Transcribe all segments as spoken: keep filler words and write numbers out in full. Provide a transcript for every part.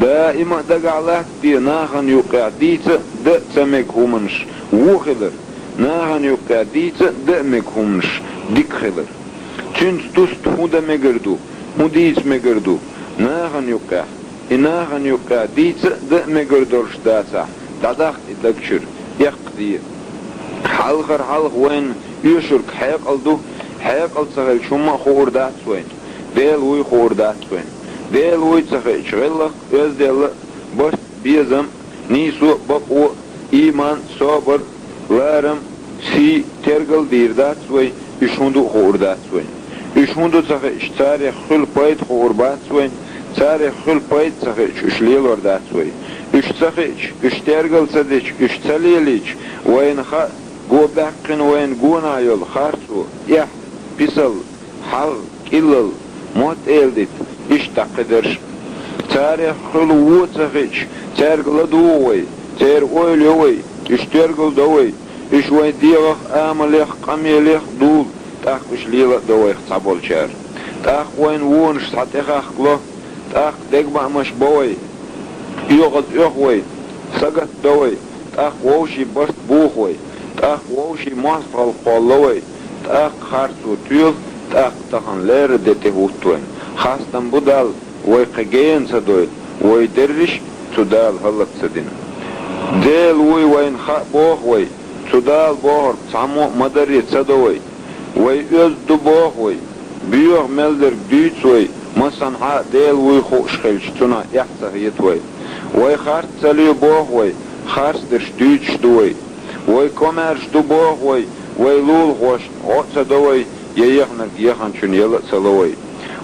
Даима а дагахь латтаде нахана юккъехь дийца а, дан а ца мега хӀуманаш вон хилар, нахана юккъехь дийца а, дан а мега хӀуманаш дика хилар. Цуьнца туста хӀун дан мегар ду, хӀун дийца мегар ду, нахана юккъехь, и нахана юккъехь дийца а, дан а мегар долуш дацахь, дӀадаккха и даг чуьра, эккха де. Хьалхара хьалха вайна оьшург хьекъал ду, хьекъал ца хилча, хӀумма а хуур дац вайна, Дела вуй хуур дац вайна. Дела вуй ца хиъча, гӀиллакх а, оьздангалла а, барт а, безам а, нийсо а, бакъо а, ийман а, собар а, ларам а, сий а, тергал а дийр дац вай, уьш хӀун ду а хуур дац вайна. Уьш хӀун ду ца хиъча, царех хуьлу пайда хуур бац вайна, царех хуьлу пайда ца хиъча, уьш лелор дац вай. Уьш ца хиъча, уьш тергал ца дича, уьш ца лелийча, вайна хаьа, го баьккхина вайна гонах йолу харцо, эхь, писал, хьагӀ, кӀиллал, мотт эладита, иштта дӀа кхидерш а. Царех хуьлу вон ца хиъча, цаьрга ладугӀу вай, церан ойла йо вай, уьш тергал до вай, уьш вайн дегӀах а, амалех а, къамелех а дугӀу, тӀаккха уьш лела а до вайх цхьаболчара. ТӀаккха вайна вонаш схьа тӀехахка ло, тӀаккха дегабаамаш бо вай, оьгӀаз оьху вай, сагатдо вай, тӀаккха вовшийн барт буху вай, тӀаккха вовшийн мостагӀалла кхоллало вай, тӀаккха харцо тоьлу, тӀаккха тахана леррина де тӀехӀутту вайна. Хастам бу Далла, вай кхин гена ца дойла, вай дерриш а цу Дала хӀаллак ца дина. Дела вуй вайна хаьа боху вай, цу Дала бохург цхьаммо а ма-дарра ца до вай. Вай оьзда ду боху вай, боьха мел дерг дуьйцу вай, массанхьа а Дела вуй хууш хилча, цунах эхь ца хета вай. Вай харц ца луьй боху вай, харцдерш дуьйцуш ду вай. Вай комаьрша ду боху вай, вай лулахошна гӀо а ца до вай, я яханарг яханчунна яла а ца ло вай.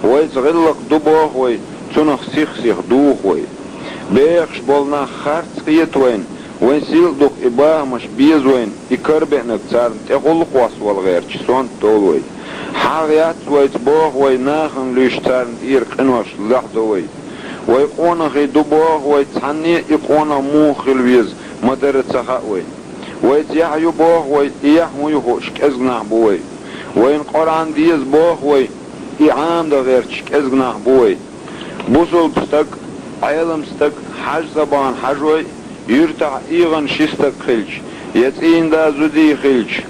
Вайца гӀиллакх ду боху вай, цунах сих-сиха духу вай. Бехаш болу нах харц хета вайна, вайн сил а дукха и бахамаш беза вайна, и карабеанарг царна тӀе гӀуллакх а вала гӀерташ, сонта долу вай. ХьагӀ яц вайца боху вай, нахана луьйш царна тӀера къинош лаьхьадо вай. Вай къонахий ду боху вай, цхьанне а и къонах муха хила веза, ма-дарра ца хаьа вайна. Вайца яхь ю боху вай, и яхь хӀун ю хууш кӀезиг нах бу вай. Вайна Къуръан деза боху вай, и Ӏамадан гӀерташ кӀезиг нах бу вай. Бусулба стаг, Ӏелам стаг, хьажа ца бахана хьажой, юьртахь ийгӀина ши стаг хилча, я цӀийнда зудий хилча,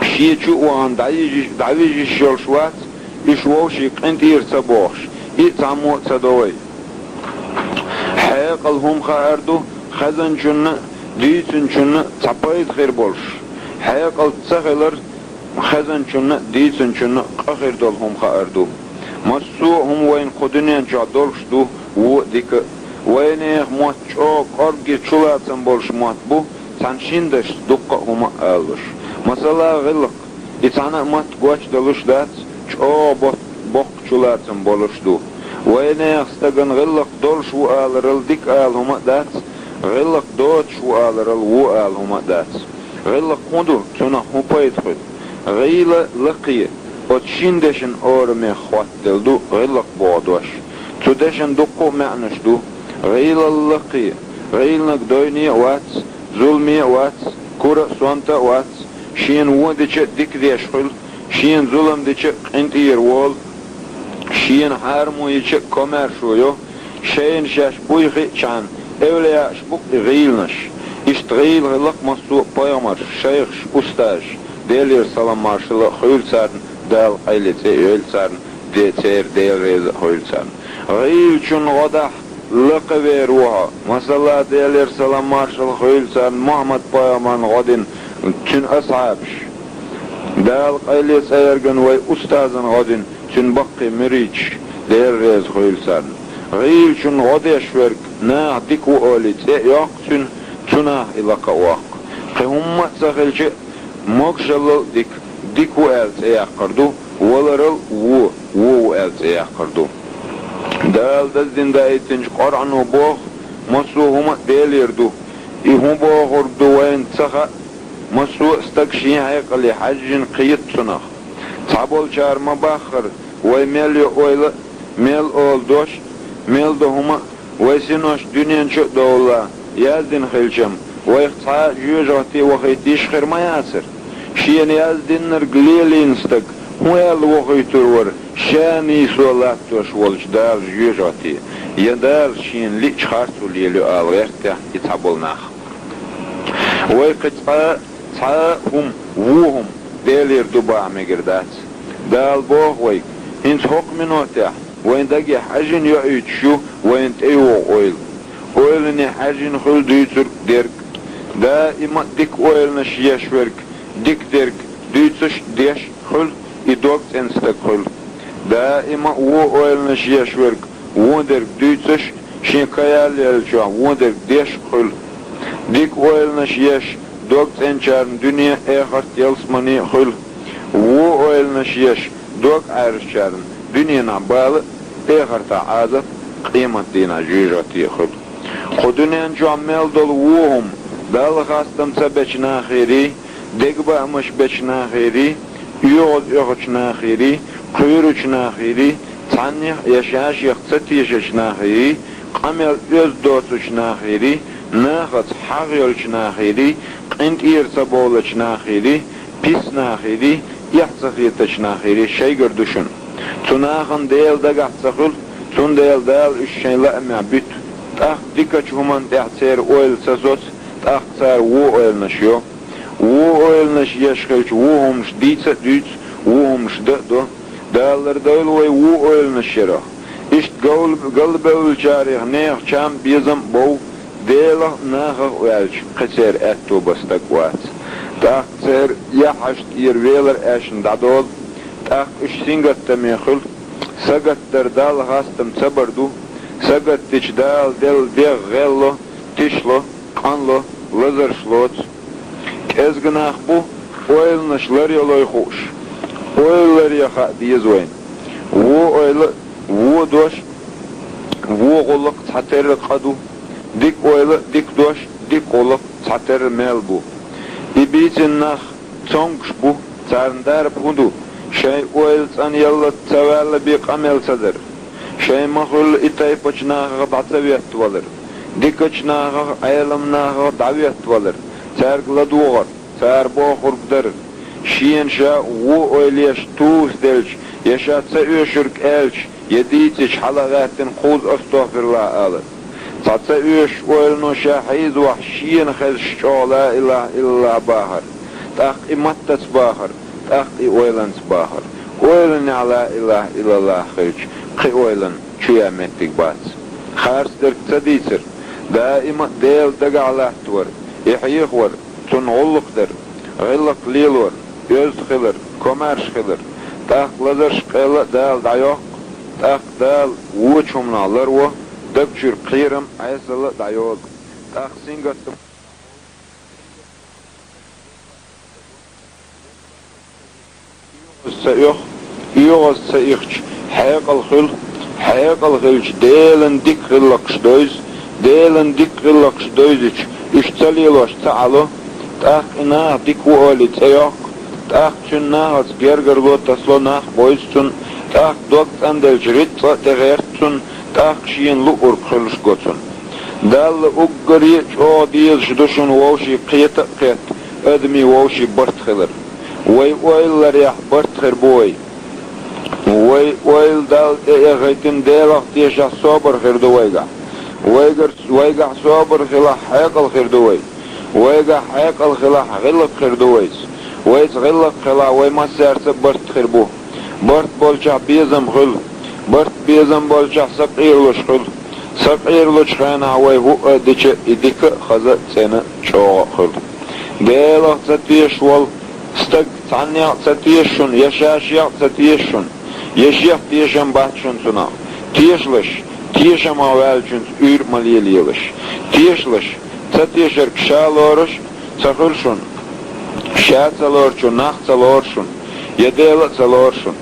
шен чу а вахана дӀайижиш-, дӀавижиш йолуш вац, уьш вовшийн къинтӀера ца бохуш, и а цхьаммо а ца до вай. Хьекъал хӀума хаар ду, хезначунна а, дийцинчунна а цхьа пайда хир болуш. Хьекъал ца хилар хезначунна а, дийцинчунна а къа хир долу хӀума хаар ду. Массо а хӀума вайна кху дуьнен чохь долуш ду, вон а, дика а. Вайнехан мотт чӀогӀа кӀоргге чулацам болуш мотт бу, цхьана шина дашца дуккха а хӀума а алалуш. Масала, гӀиллакх, и цхьана а матта гочдалуш дац, чӀогӀа бот-, боккха чулацам болуш ду. Вайнехан стагана гӀиллакх долуш ву аларал дика ала хӀума а дац, гӀиллакх доцуш ву аларал вон ала хӀума а дац. ГӀиллакх хӀун ду, цунах хӀун пайда хуьлу? ГӀийла, лакхе, оцу шина дешан орамех хӀоттаделла ду гӀиллакх боху дош. Цу дешан дуккха а маьӀнаш ду. ГӀийлалла лакхе, гӀийланиг дойне а вац, зуламе а вац, кура а, сонта а вац, шена вон дича а дика деш хуьлу, шена зулам дича а къинтӀера волу, шена хьарамво йича а комаьршо йо, шайна шаьш буй хиъчхьана, эвлаяаш бу-кх и гӀийланаш. Иштта гӀийла хилла-кх массо а пайхамарш, шайхаш, устазаш, Делера салам-маршалла а хуьлу царна, Дала къайле цӀе а йойла царна, де-, церан Дела реза а хуьлу царна. ГӀийлачун гӀодахь лакхавер ву хьо. Масала, Делера салам-маршалла хуьлу царна, Мухьаммад-пайхамарна гӀо дина цуьнан асхьабаш. Дала къайле цӀе ерган вай устазана гӀо дина цуьнан баккхий муьридаш, Дела реза хуьлу царна. ГӀийлачун гӀо деш верг наха дика ву олий цӀе а йоккху цуьнан, цунах и лакха а воккху. Кхин хӀумма а ца хилча а, могушаллал а дика, дика ву аьлла цӀе яккхар ду, валарал а вон, вон ву аьлла цӀе яккхар ду. Дала даздина даийтинчу Къоръано боху, массо а хӀума а Делера ду. И хӀун бохург ду вайна ца хаьа, массо а стаг шен хьекъале хьаьжжина кхета цунах. Цхьаболчара ма-баххара, вай мел йо ойла а, мел олу дош а, мел до хӀума а, вай синош дуьнен чу а довла, яздина хилчам, вайх цхьа а жоьжахате вахийта йиш хир ма яцара. Шена яздинарг лелийна стаг, ХӀун аьлла вохуьйтур вара ша нийсо латтош волчу Дала жоьжахати, я Дала шена лиъча харцо лелайо ала гӀерта и цхьаболу нах? Вай кхин цкъа а цхьа а хӀума, вон хӀума Делера ду бахьа мегар дац. Дала боху вайга, хӀинца хӀокху минотехь вайн дагехь хьаьжжина йоуьйтуш ю вайна тӀейогӀу ойла. Ойлане хьаьжжина хуьлу дуьйцург дерг. Даима а дика ойланаш еш верг, дика дерг дуьйцуш а, деш а хуьлу, и дог цӀена стаг хуьлу. Даима а вон ойланаш еш верг, вон дерг дуьйцуш а, шен каял еллачохь вон дерг деш а хуьлу. Дика ойланаш еш, дог цӀеначарна дуьне а, эхарт а, ялсамани а хуьлу. Вон ойланаш еш, дог Ӏаьржачарна дуьненахь бала а, эхартахь Ӏазап а, къематдийнахь жоьжахати а хуьлу. Кху дуьнен чохь мел долу вон хӀума Далла хастам ца бечу нахерий, дегабаамаш бечу нахерий, оьгӀаз оьхучу нахерий, кхоьручу нахерий, цхьаннех а я ша-шех ца тешачу нахерий, къамел оьзда доцучу нахерий, нахаца хьагӀ йолчу нахерий, къинтӀера ца бовлучу нахерий, пис нахерий, эхь ца хетачу нахерий шайгара ду шуна. Цу нахана Дела дагахь ца хуьлу, цундела Дала уьш шайн лаамехь буьту. ТӀаккха дикачу хӀуманна тӀехь церан ойла ца соцу, тӀаккха цара вон ойланаш йо. Вон ойланаш еш хилча, вон хӀуманаш дийца а дуьйцу, вон хӀуманаш дан а до. Дала лардойла вай вон ойланаш ярах. Иштта гал-, галбевллачарех нехан чам а, безам а бов, Делах а, нахах а ваьлча, кхин церан аьтто бан стаг вац. ТӀаккха церан яххьашна тӀера велар аьшна дӀадолу, тӀаккха уьш сингаттаме хуьлу. Сагатдар Далла хастам ца бар ду, сагаттича Дала делла дегӀ гӀелло, тишло, къанло, лазарш лоцу. КӀезга нах бу ойланаш лар йолой хууш, ойла лар ян хаа деза вайна. Вон ойла а, вон дош а, вон гӀуллакх а цхьатерра къа ду, дика ойла а, дика дош а, дика гӀуллакх а цхьатерра мел бу. И бийцина нах цомгуш бу, царна дарба хӀун ду, шайн ойла цӀанъялла ца ваьлла бен къамел ца дар? Шайн ма-хуьллу и тайпачу нахах дӀа ца веттавалар, дикачу нахах, Ӏелам нахах дӀаветтавалар, цаьрга ладогӀар, цара бохург дар. Шена ша вон ойла еш тувсаделча, я ша ца оьшург аьлча, я дийцича хьала а гӀаьттина кхузза астагӀфируллахӀ алар. Цхьа ца оьшуш ойлано ша хьийзавахь, шена хезаш чӀогӀа ла илахӀа иллаллахӀ бахар, тӀаккха и маттаца бахар, тӀаккха и ойланца бахар. Ойланехь ла илахӀа иллаллахӀ хилча, кхин ойланна чу ян меттиг бац. Харцдерг ца дийцар, даима а Дела дагахь латтавар, и хьехавар, цунна гӀуллакх дар, гӀиллакх лелор, оьзда хилар, комаьрша хилар, тӀаккха лазарш а, къелла а Дала дӀайоккху, тӀаккха Дала вочу хӀуманах ларво, даг чуьра кхерам а, Ӏесалла а дӀайолу, тӀаккха сингаттам ца оьху, оьгӀаз ца ихча, хьекъал хуьлу, хьекъал хилча, Делан дика гӀиллакхаш довза, Делан дика гӀиллакхаш довзича, уьш ца лелош ца Ӏало, тӀаккха и наха дика ву олий цӀе йоккху, тӀаккха цуьнан нахаца гергарло тасало, нах бовза цунна, тӀаккха дог цӀанделча, рицкъа а тӀегӀерта цунна, тӀаккха шена луург хуьлуш го цунна. Далла уггаре а чӀогӀа дезаш ду шуна вовшийн кхета а кхетта, адамийн вовшийн барт хилар. Вай ойла ларъяхь барт хир бу вай. Вай ойла Далла тӀе а яхийтина, Делах тешахь собар хир ду вайгахь. Вайгар-, вайгахь собар хилахь, хьекъал хир ду вай. Вайгахь хьекъал хилахь, гӀиллакх хир ду вайца. Вайца гӀиллакх хилахь, вай массаьрца а барт хир бу. Барт болчохь безам хуьлу. Барт, безам болчохь сакъералуш хуьлу. Сакъералучу хенахь вай хӀуъа а дича, и дика а, хаза а, цӀена а, чӀогӀа а хуьлу. Делах ца тешаш волу стаг цхьаннех а ца теша шуна, я ша-шех а ца теша шуна, я шех тешам бац шуна цунах. Тешалаш, тешамах ваьллачуьнца уьйр а ма лелаелаш. Тешалаш, ца тешарг ша лоруш а ца хуьлу шуна. Ша ца лоручо нах ца лору шуна, я Дела а ца лору шуна.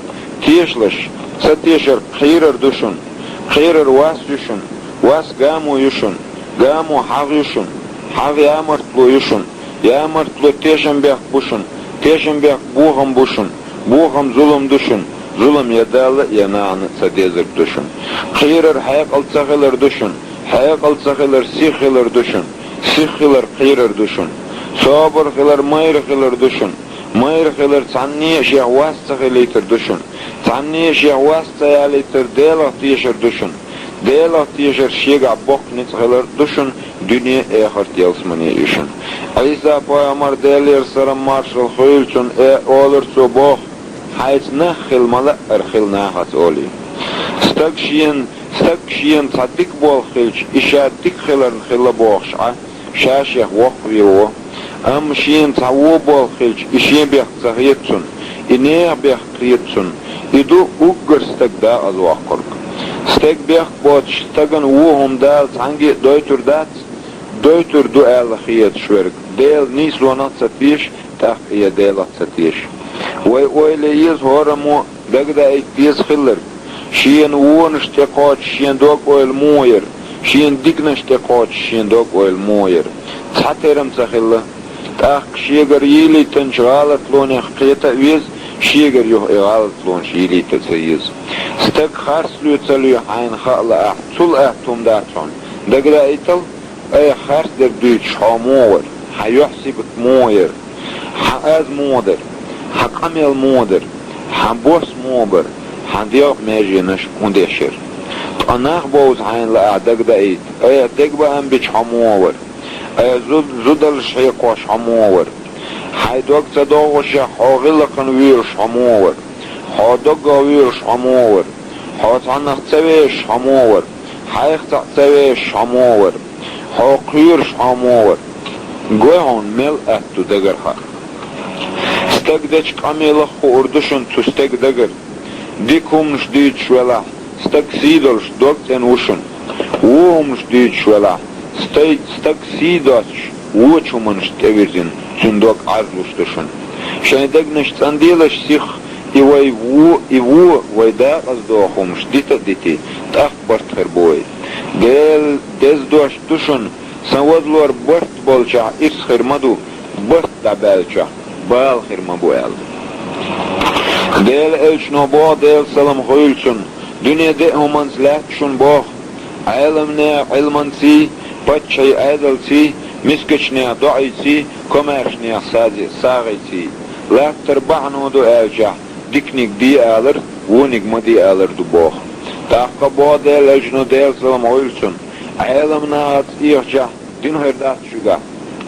Тешалаш, ца тешарг кхерар ду шуна. Кхерар вас ю шуна, вас гамо ю шуна, гамо хьагӀ ю шуна, хьагӀ ямартло ю шуна, ямартло тешам бехк бу шуна, тешам бехк бохам бу шуна, бохам зулам ду шуна, зулам я Далла а, я нахана а ца дезарг ду шуна. Кхерар хьекъал ца хилар ду шуна, хьекъал ца хилар сих хилар ду шуна, сих хилар кхерар ду шуна. Собар хилар майра хилар ду шуна, Майра хилар цхьанне а шех вас ца хилийтар ду шуна. Цхьанне а шех вас ца ялийтар Делах тешар ду шуна. Делах тешар шегахь боккха ницкъ хилар ду шуна, дуьне а, эхарт а ялсамане а ю шуна. Ӏийса пайхамар, Делера салам-маршалла хуьлда цунна, э, олура цо боху: «Хьайца нах хила ма лаъара хила нахаца», — олий. Стаг шена, стаг шена цхьа дика болх хилча, и ша дика хиларна хилла бохуш Ӏа, ша шех воккхаве во. Амма шена цхьа вон болх хилча, и шен бехк ца хета цунна, и нехан бехк хета цунна. И ду уггар стаг декъаза воккхург. Стеган бехк боцуш стагана вон хӀума Дала цхьаьнгге а дойтур дац, дойтур ду аьлла хеташ верг Делан нийсонах а ца теша, тӀаккха и Делах а ца теша. Вай ойла ян еза хӀораммо, дагадаийта деза хилларг: шена вонаш тӀекхочуш шен дог-ойла муха яра, шена диканаш тӀекхочуш шен дог-ойла муха яра. Цхьатерам ца хилла. ТӀаккха шегара йийлийтинчу гӀалатлонех кхета а веза, шегара юха и гӀалатлонаш йийлийта а ца еза. Стаг харц лоь ца лоь хьайна хаа лаахь, цул атта хӀума дац хьуна. Дагадаийтал, айхьа харцдерг дуьйцуш хьо муха вара, хьан юьхь-сибат муха яра, хьан аз муха дара, хьан къамел муха дара, хьан бос муха бара, хьан делкъа меженаш хӀун деш яра. Ткъа нах бовза хьайна лаахь, дагадаийта, айхьа дегабаам бича хьо муха вара, айхьа зу-, зудаллаш хьекхош хьо муха вара, хьайн дог ца догӀушехь хьо гӀиллакхана воьрзуш хьо муха вара, хьо доггах воьрзуш хьо муха вара, хьо цхьаннах ца вешаш хьо муха вара, хьайх цхьаъ ца вешаш хьо муха вара, хьо кхоьруш хьо муха вара. Гой хьуна, мел атта ду дагара хаа. Стаг дечу къамелах хуур ду шуна цу стеган дагара. Дика хӀуманаш дуьйцуш велахь, стаг сий долуш дог цӀена ву шуна. Вон хӀуманаш дуьйцуш велахь, стаг, стаг сий доцуш, вочу хӀуманашна тӀевирзина, цуьнан дог Ӏаржлуш ду шуна. Шайн дегнаш цӀанделаш сиха, и вай вон, и вон вай декъаза доху хӀуманаш дита а дитий, тӀаккха барт хир бу вай. Делан деза дош ду шуна: «Сан вазалора барт болчохь ирс хир ма ду, барт дӀабаьллачохь бала хир ма бу», — аьлла. Делан элчано боху, Делан салам хуьлда цунна: «Дуьне деа хӀуманца лаьтта шуна боху: Ӏеламнехан Ӏилманций, паччахьий Ӏедалций, мискачнехан доӀийций, комаьршнехан сазе-, сагӀийций. Латтар бахьано ду аьлчахь, диканиг де алар, вониг ма де алар ду боху». ТӀаккха боху Делан элчано, Делан салам хуьлда цунна: «Ӏеламнахаца эхачахь дин хир дац шуьгахь,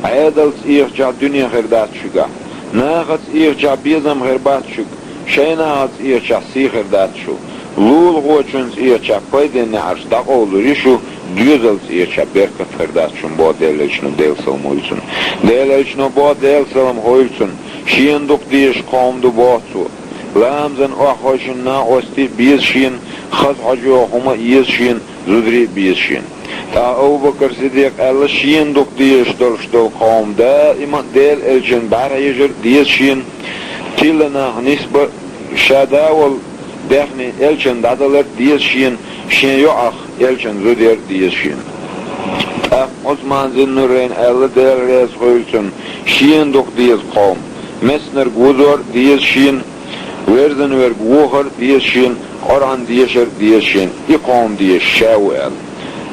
Ӏедалца эхачахь дуьне хир дац шуьгахь, нахаца эхачахь безам хир бац шуьга, шайн нахаца эхачахь сий хир дац шу. Лулахочуьнца эхачахь пайденна неӀарш дӀакъовлур ю шу, доьзалца эхачахь беркат хир дац шуна», — боху Делан элчано, Делан салам хуьлда цунна. Делан элчано боху, Делан салам хуьлда цунна: «Шена дукха дезаш кхо хӀума ду, — боху цо. — Ламазан охьахевшина накъостий а беза шена, хаза хьожа йогӀу хӀума а еза шена, зударий а беза шена». ТӀаккха Абу-Бакр Сиддикъа аьлла: «Шена дукха дезаш долуш долу кхо хӀума даима а Делан элчанна бӀаьрахьежар а деза шена, тилла нах нисбар а, ша да волу даьхни элчанна дӀадалар а деза шена, шен йоӀах элчанан зуда яр а деза шена». ТӀаккха Ӏусман Зиннурайна аьлла, Дела реза хуьлда цунна: «Шена дукха деза кхо хӀума: меснарг вузор а деза шена, верзина верг вохар а деза шена, Къуръан дешар а деза шена, и кхо хӀума дезаш ша ву», — аьлла.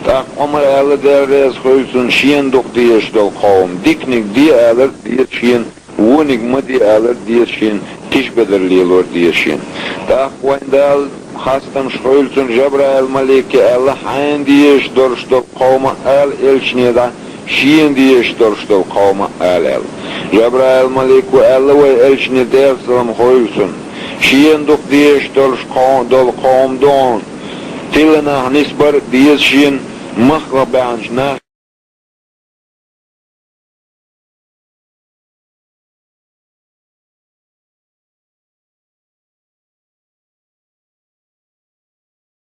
ТӀаккха Ӏумара аьлла, Дела реза хуьлда цунна: «Шена дукха дезаш долу кхо хӀума: диканиг де алар а деза шена, вониг ма де алар а деза шена, тишбедар лелор а деза шена». ТӀаккха вайн Дала хастамаш хуьлда цунна, Жабраил-малике аьлла: «Хьайна дезаш долуш долу кхо хӀума ала элчане дӀа, шена дезаш долуш долу кхо хӀума ала», — аьлла. Жабраил-малико аьлла вай элчане, Делан салам хуьлда цунна: «Шена дукха дезаш долуш кхо-, долу кхо хӀума ду хьуна: тилла нах нисбар а деза шена, махках баьхначу нах